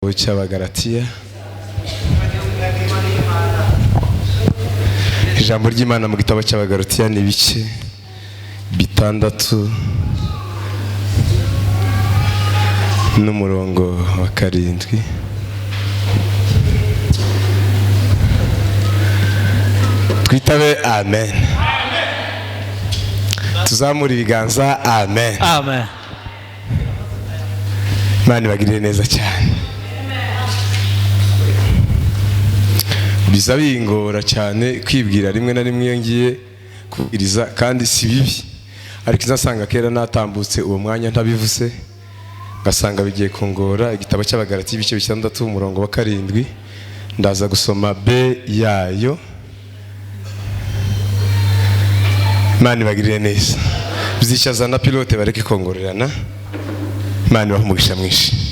Cy'Abagalatiya, ijambo ry'Imana mu gitabo cy'Abagalatiya ni ibice 6 n'umurongo wa 7. Twitabe amen, tuzamure ibiganza amen, amen. Imana ibagirire neza cyane. Biza bingora cyane kwibwira rimwe na rimwe iyo ngiye kubwiriza, kandi si bibi, ariko nzasanga kera natambutse uwo mwanya ntabivuze, ngasanga bigiye kungora. Igitabo cy'Abagalatiya ibice 6 umurongo wa 7, ndaza gusoma B yayo. Imana ibagirire neza. Byicaza na pilote bareke kongorerana. Imana ibahe umugisha mwinshi.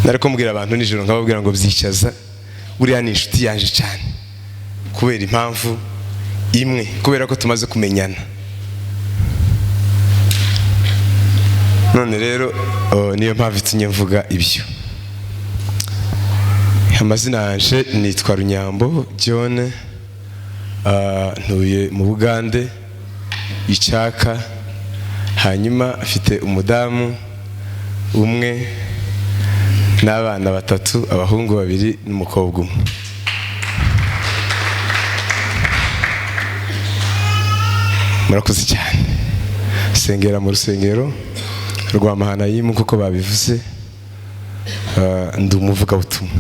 Nari kumbwira abantu nijoro nkababwira ngo byicaza buriya ni inshuti yanje cyane, kubera impamvu imwe, kubera ko tumaze kumenyana. None rero niyo mpamvu itumye mvuga ibyo. Amazina yanje nitwa Runyambo John, ntuye mu Bugande Icyaka, hanyuma mfite umudamu umwe n'abana 3, abahungu 2 n'umukobwa umwe. Murakoze cyane. Sengera mu rusengero rwa Mahanayimu kuko babivuze, ndi umuvugabutumwa.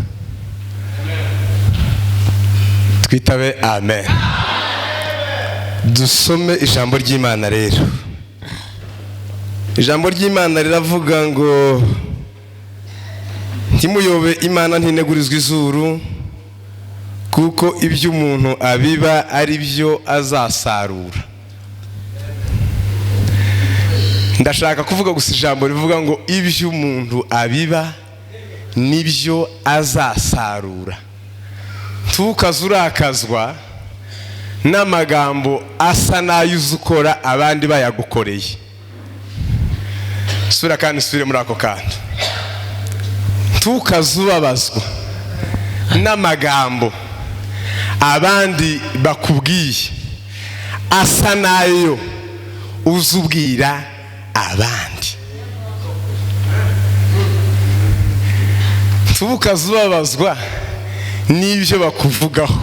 Twitabe amen. Dusome ijambo ry'Imana rero. Ijambo ry'Imana riravuga ngo ntimuyobe Imana ntinegurizwa izuru, kuko ibyo umuntu abiba ari byo azasarura. Ndashaka kuvuga gusa ijambo rivuga ngo ibyo umuntu abiba nibyo azasarura. Ntukaze urakazwa n'amagambo asa n'ayo uzi ukora abandi bayagukoreye. Sura kandi usubire muri ako kantu. Ntukaze ubabazwa n'amagambo abandi bakubwiye asa n'ayo uzubwira abandi. Ntukaze ubabazwa n'ibyo bakuvugaho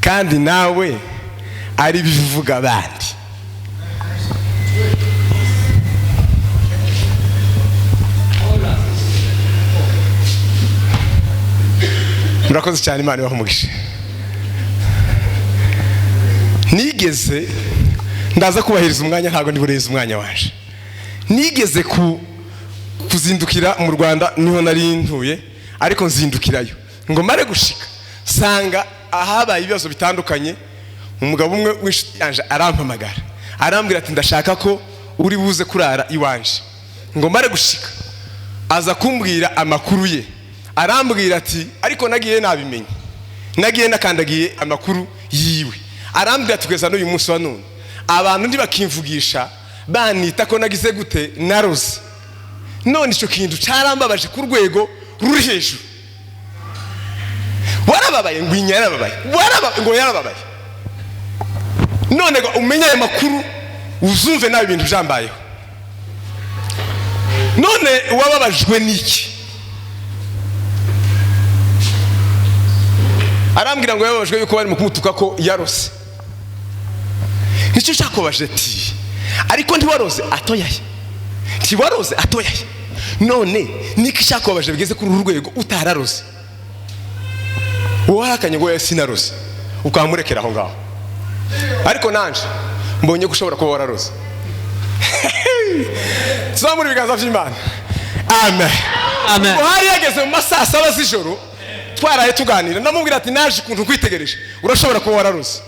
kandi nawe ari bivuga abandi. Murakoze cyane, Imana ibahe umugisha. Nigeze ndaza kubahiriza umwanya, ntabwo ndibureze umwanya wanje. Nigeze kuzindukira mu Rwanda, niho nari ntuye, ariko nzindukirayo ngo mare gushika sanga ahabaye ibibazo bitandukanye. Umugabo umwe w'inshuti yanje arampamagara arambwira ati ndashaka ko uri buze kurara iwanje. Ngo mare gushika aza kumbwira amakuru ye, arambwira ati ariko nagiye nabimenye, nagiye nakandagiye amakuru yiwe. Arambwira ati kugeza n'uyu munsi wa none abantu ntibakimvugisha banita ko nagize gute, naroze. None icyo kintu cyarambabaje ku rwego ruri hejuru. Warababaye ngo yarababaye, warababaye ngo yarababaye. None ngo umenye ayo makuru uzumve nawe ibintu byambayeho. None wababajwe n'iki? Arambwira ngo yababajwe yuko bari mu kumutuka ko yarose. Nicyo cyakubabaje ati ariko ntiwaroze atoyaye, ntiwaroze atoyaye. None niki cyakubabaje bigeze kuri uru rwego utararoze? Wowe ngo sinaroze ukamurekera aho ngaho, ariko nanje mbonye ko ushobora kuba wararoze. Tuzamure ibiganza by'Imana. Amen, amen. Hari yageze mu masaa 7 z'ijoro twaraye tuganira, ndamubwira ati naje ukuntu kwitegereje urashobora kuba wararoze,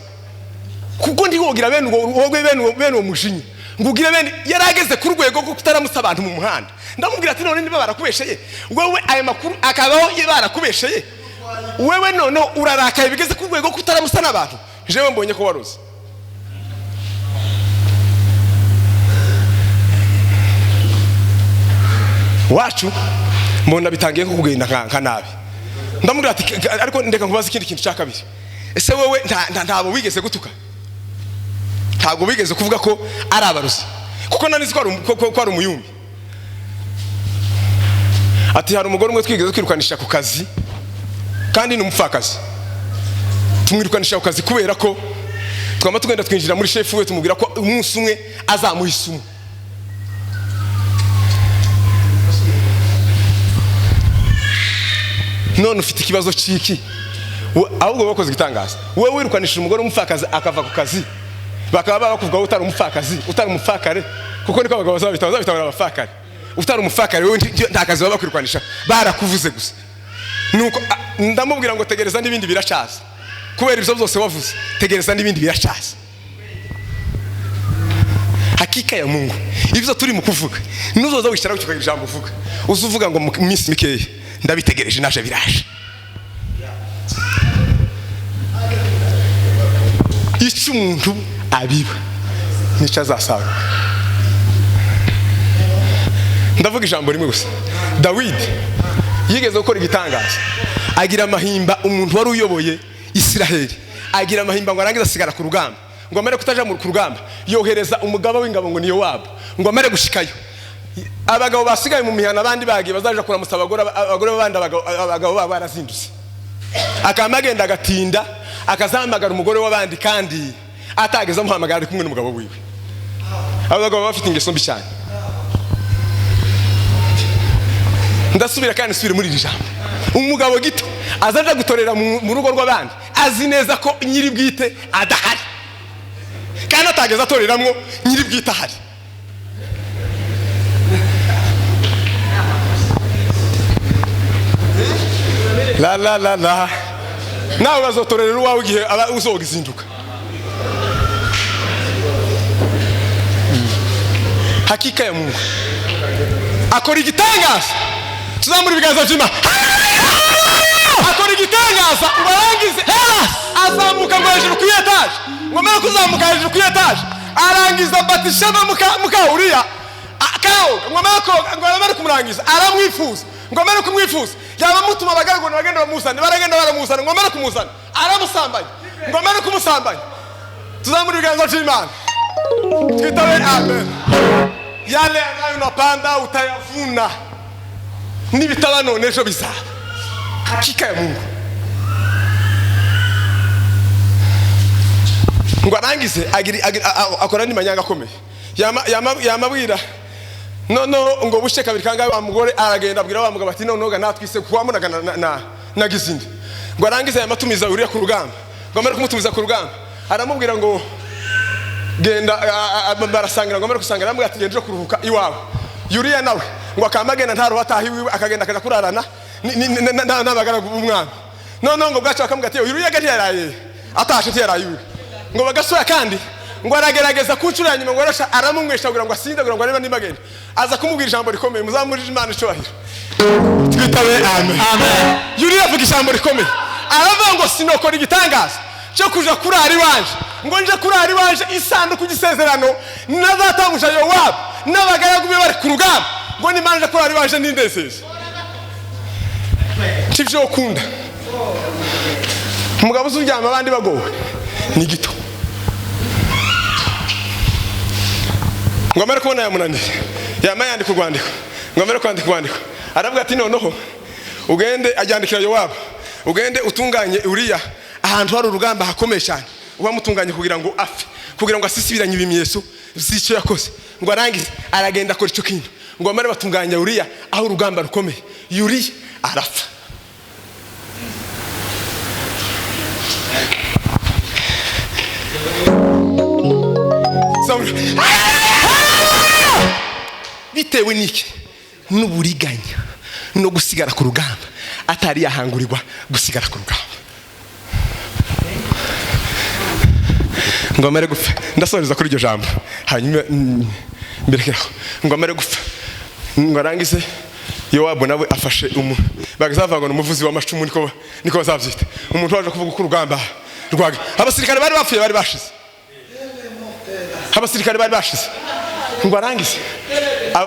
kuko ndiwogira bene uwo bene uwo mujinya ngugire bene. Yarageze ku rwego rwo kutaramutsa abantu mu muhanda. Ndamubwira ati none niba barakubesheye wewe aya makuru akabaho barakubesheye wewe, none urarakaye bigeze ku rwego rwo kutaramutsa n'abantu, jewe mbonye ko waroze. Wacu mbona bitangiye nko kugenda nka nabi. Ndamubwira ati ariko ndeka nkubaze ikindi kintu cya kabiri, ese wowe ntabwo wigeze gutuka, ntabwo wigeze kuvuga ko ari abarozi, kuko nanizi ko ari umuyumbi. Ati hari umugore umwe twigeze kwirukanisha ku kazi, kandi ni umupfakazi, tumwirukanisha ku kazi kubera ko twama tugenda twinjira muri shefu we tumubwira ko umunsi umwe azamuha isumu. None ufite ikibazo ciki, ahubwo bakoze igitangaza, wowe wirukanishije umugore w'umupfakazi akava ku kazi, bakaba bakuvuga utari umupfakazi, utari umupfakare, kuko niko abagabo bazabita abapfakare, utari umupfakare wowe nta kazi baba bakwirukanisha, barakuvuze gusa. Nuko ndamubwira ngo tegereza n'ibindi biracaza, kubera ibyo byose wavuze, tegereza n'ibindi biracaza. Hakika ya Mungu ibyo turi mu kuvuga, nuzoza wicara ukagira ijambo uvuga, uzuvuga ngo mu minsi mikeya ndabitegereje naje biraje. Icyo umuntu abiba nicyo azasarura. Ndavuga ijambo rimwe gusa. Dawidi yigeze gukora igitangaza, agira amahimba umuntu wari uyoboye Isiraheli, agira amahimba ngo arangize asigara ku rugamba, ngo amare kutaja ku rugamba yohereza umugaba w'ingabo ngo ni Yowabu, ngo amare gushikayo abagabo basigaye mu mihana abandi bagiye bazaje kuramutsa abagore b'abandi, abagabo babo barazindutse. Akama agenda agatinda akazahamagara umugore w'abandi, kandi atageze amuhamagara ari kumwe n'umugabo wiwe. Abo bagabo bafite ingeso mbi cyane. Ndasubira kandi nsubire muri iri jambo, umugabo gito azaja gutorera mu rugo rw'abandi azi neza ko nyiri bwite adahari, kandi atageze atoreramwo nyiri bwite ahari. La la la la, nawe bazotorera uwawe igihe uzogizinduka. Hakika ya Mungu akora igitangaza. Tuzamura ibiganza by'Imana. Akora igitangaza ngo arangize azamuka ngo hejuru kuri etaje, ngo amare kuzamuka hejuru kuri etaje arangiza Batisheba muka Uriya kawoga, ngo amare koga, ngo amare kumurangiza aramwifuza, ngo amare kumwifuza yaba mutuma abagaragu bagenda bamuzana, baragenda baramuzana, ngo amare kumuzana aramusambanya, ngo amare kumusambanya. Tuzamura ibiganza by'Imana twitabe amen. Yale anayo unapanda utayavuna, nibitaba none ejo bizaba. Hakika ya Mungu. Ngo arangize akora n'imanyanga akomeye, yamabwira noneho ngo bushe kabiri kangahe wa mugore aragenda abwira wa mugabo ati noneho ga natwise kuwamunaga na gizindi. Ngo arangize yamatumiza Uriya ku rugamba, ngo amare kumutumiza ku rugamba aramubwira ngo genda, barasangira, ngo amare gusangira aramubwira ati genda kuruhuka iwawe. Uriya nawe ngo akamagenda ntaro atahi iwiwe, akagenda akaja kurarana n'abagaragu b'umwami. Noneho ngo bwacu bakamubwira ati Uriya gari yaraye atashe ntiyaraye iwiwe. Ngo bagasura kandi ngo aragerageza ku nshuro ya nyuma ngo arasha aramumwesha kugira ngo asinde, kugira ngo arebe niba agenda. Aza kumubwira ijambo rikomeye, muzamurije Imana icyubahiro. Twitabe amen. Amen. Uriya avuga ijambo rikomeye, aravuga ngo sinokora igitangaza cyo kuja kurara iwanje, ngo nje kurara iwanje isanduku y'isezerano nazatanguje Yowabu n'abagaragu be bari ku rugamba, ngo nimanje kurara iwanje nindeseze. Sivyo ukunda umugabo uzuryama abandi bagowe ni gito. Ngo amare kubona yamunaniye, yama yandika urwandiko, ngo amare kwandika urwandiko aravuga ati noneho ugende, ajyandikira Yowabu, ugende utunganye Uriya ahantu hari urugamba hakomeye cyane, uba mutunganye kugira ngo apfe, kugira ngo asisibiranye ibimenyetso by'icyo yakoze. Ngo arangize aragenda akora icyo kintu, ngo amare batunganya Uriya aho urugamba rukomeye, Uriya arapfa. Bitewe n'iki? N'uburiganya no gusigara ku rugamba, atari yahangurirwa gusigara ku rugamba. Ngo amare gupfa, ndasoreza kuri iryo jambo hanyuma mberekeraho. Ngo amare gupfa, ngo arangize Yowabu nawe afashe bagazavanga n'umuvuzi w'amacumu, niko bazabyita, umuntu waje kuvuga uko urugamba rwaga. Abasirikare bari bapfuye bari bashize, abasirikare bari bashize. Ngo arangize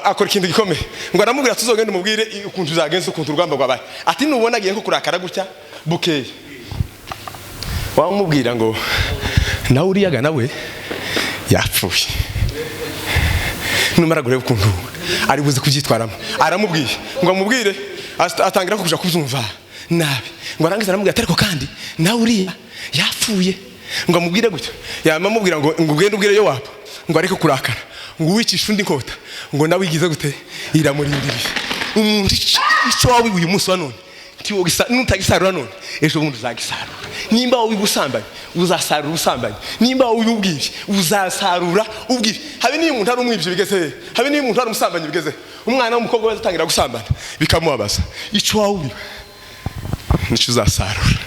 akora ikintu gikomeye, ngo aramubwira: "Tuzogende umubwire ukuntu uzagenza, ukuntu urugamba rwabaye." Ati: "Nubona agiye nko kurakara gutya bukeye, wamubwira ngo nawe uriyaga nawe yapfuye." Numara kureba ukuntu ari buze kubyitwaramo, aramubwiye ngo amubwire, atangira kuja kubyumva nabi. Ngo arangize aramubwira ati: "Ariko kandi nawe uriya yapfuye." Ngo amubwire gutyo, yama amubwira ngo ugende ubwire Yowabu ngo areke kurakara, ngo uwicisha undi inkota, ngo nawe igize gute? Iramurindiriye. Umuntu icyo wawiba uyu munsi wa none, nutagisarura none, ejo bundi uzagisarura. Nimba wowe ubusambanyi, uzasarura ubusambanyi. Nimba wowe ubwibye, uzasarura ubwibye. Habe n'iyo umuntu ari umwibyi bigeze he, habe n'iyo umuntu ari umusambanyi bigeze he, umwana w'umukobwa wese atangira gusambana bikamubabaza. Icyo wowe ubiba nicyo uzasarura.